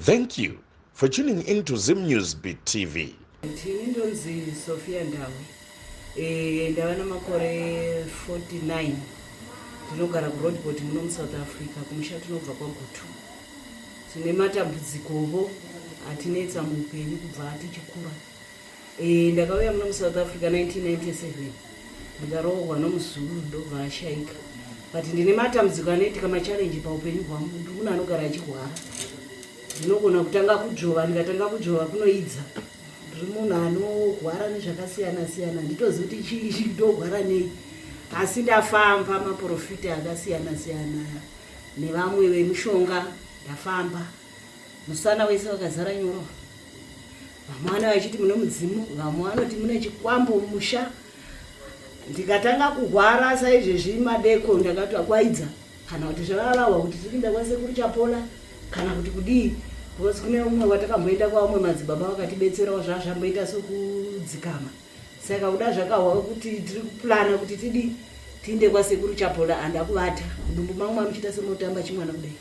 Thank you for tuning in to Zim News Beat TV. Ndini ndonzi Sophia Ndawe. Eh, ndava namakore 49. Ndinogara kuRoadport muno muSouth Africa, kumusha tinobva kwaGutu. Tine matambudzikovo atinetsa muupenyu kubva tichikura. Eh, ndakauya muno muSouth Africa 1997 ndikaroorwa nomuzulu ndobva ashaika but ndine matambudziko anoitika machalenji paupenyu hwangu. Ndi munhu anogara achirwara, ndinogona kutanga kudzvova, ndikatanga kudzvova kunoidza. Ndiri munhu anorwara nezvakasiyana siyana, handitozivi kuti chii ndorwara nei, asi ndafamba maprofita akasiyana siyana nevamwe vemishonga, ndafamba musana wese wakazara nyoro. Vamwe vana vachiti mune mudzimu, vamwe vanoti mune chikwambo mumusha. Ndikatanga kurwara saizvezvi madeko ndakati akwaidza kana kuti zvavavahwa kuti tiri kuenda kwasekuru Chapola kana kuti kudii, because kune umwe watakamboenda kwavamwe madzibaba vakatibetserawo, zvazvamboita sokudzikama. Saka kuda zvakahwa kuti tiri kuplana kuti tidii tiinde kwasekuru Chapola, handakuvata mudumbu mangu mamuchiita semunotamba chimwana kudai,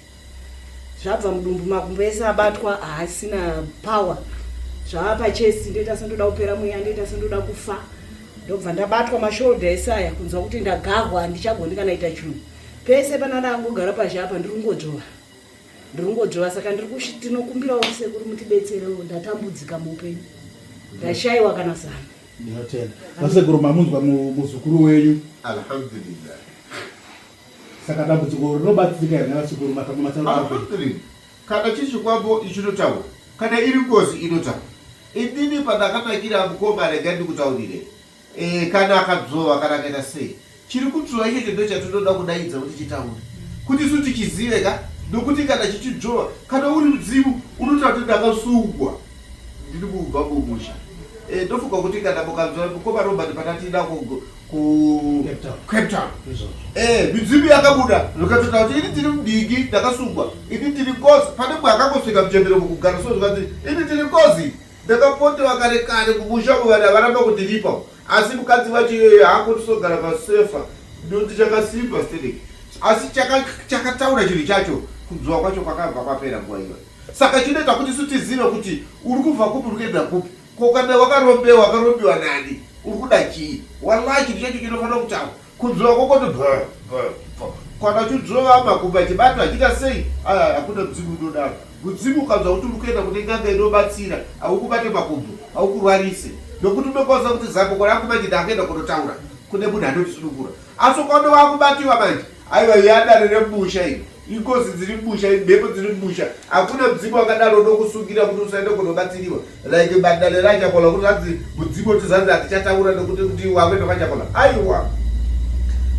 zvabva mudumbu makumbo ese abatwa, haasina power, zvava pachest, ndoita sendoda kupera mweya, ndoita sendoda kufa, ndobva ndabatwa mashoulder ese aya, kunzwa kuti ndagarwa, handichagoni kana ita chinhu. Pese pana ndangogara pazhe apa ndiri kungodzvova, ndiri kungodzvova. Saka ndiri tinokumbirawo sekuru mutibetserewo, ndatambudzika muupenyu, ndashayiwa kana zano. Ndinotenda vasekuru, mamunzwa muzukuru wenyu. Alhamdulillah. Saka dambudziko rinobatsirika here navasekuru? Mataura. Alhamdulillah. Kana chiri chikwambo chinotaura, kana iri ngozi inotaura. Inini pandakanakira mukoma, rega ndikutaurire. Kana akadzvova kana akaita sei, chiri kudzvova ichocho ndo chatinoda kudaidza kuti chitaure, kuti isu tichizive ka. Nokuti kana chichidzvova, kana uri mudzimu, unotaura kuti ndakasungwa, ndiri kubva mumusha. Ndofunga kuti kana mukanzwa mukoma Robert patatinda ku Cape Town, midzimu yakabuda zvikatotaura kuti ini ndiri mudiki, ndakasungwa, ini ndiri ngozi. Pane mumwe akangosvika muchembere mukugara so, zvikati ini ndiri ngozi, ndakapotewa kare kare kumusha uko, vanhu havaramba kundiripa, asi mukadzi wacho iyoyo haakundisogara pasefa, ndoti chakasimba stereki. Asi chakataura chinhu chacho, kudzwa kwacho kwakabva kwapera nguva iyoyo. Saka chinoita kuti isu tizive kuti uri kubva kupi, uri kuenda kupi, ko kana wakarombewa, wakarombiwa nani, uri kuda chii. Wallahi, chinhu chacho chinofanira kutaura. Kunzwa kokoti kana uchidzvova makumbo achibatwa achiita sei, aya hakuna mudzimu unodaro. Mudzimu ukanzwa kuti uri kuenda kune n'anga inobatsira, haukubate makumbo, haukurwarise, nokuti unokwanisa kuti zambuko rangu manje ndakuenda kunotaura kune munhu anotisunungura. Asi ukaona wakubatiwa manje, aiwa, yadare remusha iyi, ingozi dziri musha, imhepo dziri musha. Hakuna mudzimu wakadaro unokusungira kuti usaende kunobatsiriwa, like badare raChapola, kuti hanzi mudzimu kuti zanzi hatichataura nekuti kuti wakuenda kwaChapola. Aiwa,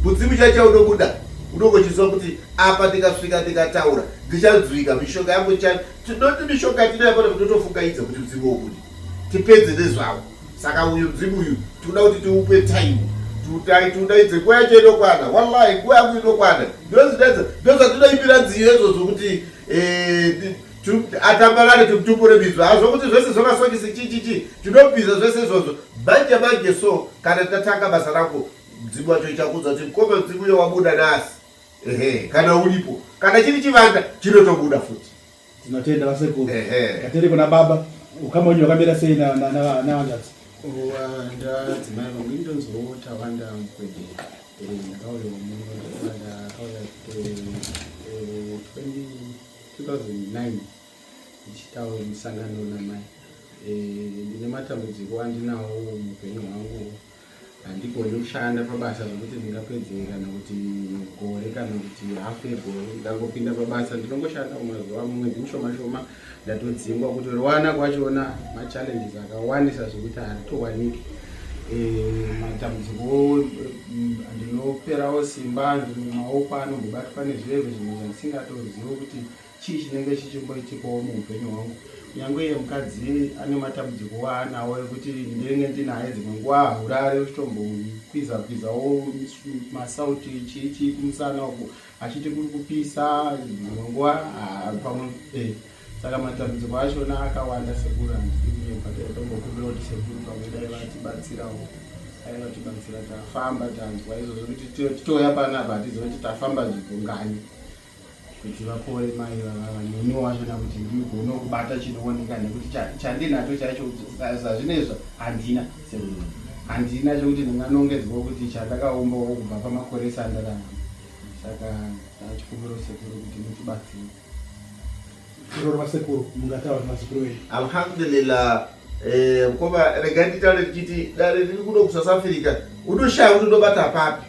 mudzimu chaicha unobuda, unongochiziva kuti apa ndikasvika ndikataura ndichanzwika, mishonga yangu. Tinoti mishonga yatinayo pano kutotofungaidza kuti mudzimu wobude tipedze nezvawo. Saka uyu mudzimu uyu tikuda kuti tiupe time, tiudaidze, nguva yacho inokwana. Wallahi, nguva yangu inokwana, ndozvidaidza, ndozvatinoimbira nziyo izvozvo kuti atambarare, timutumbure mizwa hazvo, kuti zvese zvamasokisi chichichi, tinobvisa zvese izvozvo manje manje. So kana tatanga basa rangu, mudzimu wacho ichakuudza kuti mukoma, mudzimu uyo wabuda nhasi. Ehe, kana uripo, kana chiri chivanda chinotobuda futi. Tinotenda vasekuru. Ngatiri kuna baba, ukama wenyu wakamira sei navanzvadzi? Ndadzimai vangu indonziwo Tawanda Mukwede. Ndakauya muno, ndakauya 2009 ndichitawo musangano namai. Ndine matambudziko andinawo muupenyu hwangu. Handigoni kushanda pabasa zvokuti ndingapedze kana kuti gore kana kuti hafu yegore. Ndangopinda pabasa, ndinongoshanda kumazuva, mumwedzi mishoma shoma ndatodzingwa. Kutoriwana kwachona machallenges akawandisa zvekuti haritowaniki. Matambudziko, ndinoperawo simba, maoko anombobatwa nezveve, zvimwe zvandisingatozivi kuti chii chinenge chichimboitikawo muupenyu hwangu. Kunyange iye mukadzi ane matambudziko waanawo ekuti ndinenge ndinaye, dzimwe nguva haurare, uchitombokwiza kwizawo masauti, chii chii kumusana uku, achiti kuri kupisa, dzimwe nguva pamwe. Saka matambudziko achona akawanda sekuru, handidi kunyepa. Tombokumbira kuti sekuru pamwe dai vatibatsirawo, dai vatibatsira. Tafamba, tanzwa izvozvo kuti titouya panapa, hatizivi kuti tafamba nzvimbo ngani. Kuti vapore mai vavava neniwo wachona kuti ndigone kubata chinooneka nekuti chandinacho chaicho zvazvinezva handina handina chekuti ndinganongedzwa kuti chandakaumbawo kubva pamakore ese andararama saka ndachikumbiro sekuru kuti mutibatsire. Roro vasekuru mungataura vazukuru venyu. Alhamdulillah eh, mukoma regai nditaure ndichiti dare riri kuno kuSouth Africa unoshaya kuti unobata papi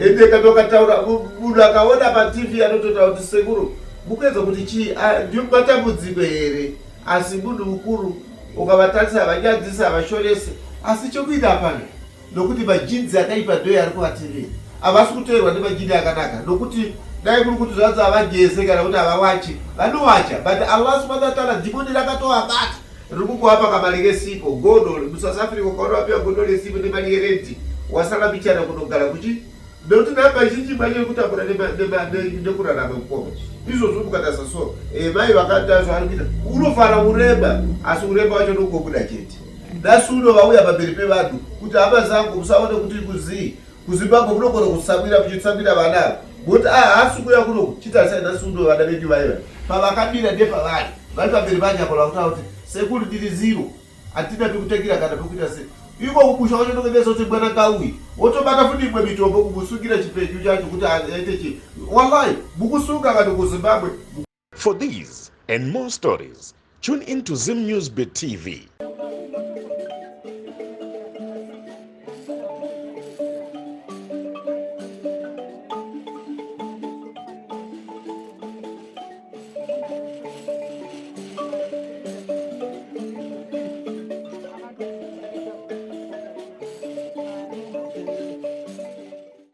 ende kana ukataura munhu akaona patv anototaura kuti sekuru mukuedza kuti chii ah, ndiyo matambudziko here asi munhu mukuru ukavatarisa havanyadzisi havashorese asi chokuita hapana nokuti majinzi akaipa ndoyo ari kuvatevera havasi kuteverwa nemajini akanaka nokuti dai kuri kuti zvanzi havageze kana kuti havawachi vanowacha but Allah subhanahu wa ta'ala dhimoni rakatovabata riri kungovapa kamari kesipo godo musouth africa ukaona wapiwa godo resipo nemari yerenti wasara bichana kunogara kuchi nekuti nhamba zhinji manje kutambura nekurarama mukoma izvozvo mukatarisa so eh, mai vakaita zvavari kuita unofara urema asi urema wacho nongobuda chete Nhasi uno vauya pamberi pevanhu kuti hama zangu musaone kuti kuzii kuZimbabwe munogona kusamwira muchitsamwira vana ava ngokuti ah, haasi kuuya kunoku chitarisai nhasi uno vana vedu vaiva pavakamira ndepavari vari pamberi panyako vakutaura kuti sekuru ndiri zero hatina pekutangira kana pekuita sei iko kumusha wacho ndokendesa kuti mwana ngauyi wotobata futi imwe mitombo kumusungira chipenyu chacho kuti aite chii wallahi mukusunga vanhu kuZimbabwe. For these and more stories, tune in to Zim News Bit TV.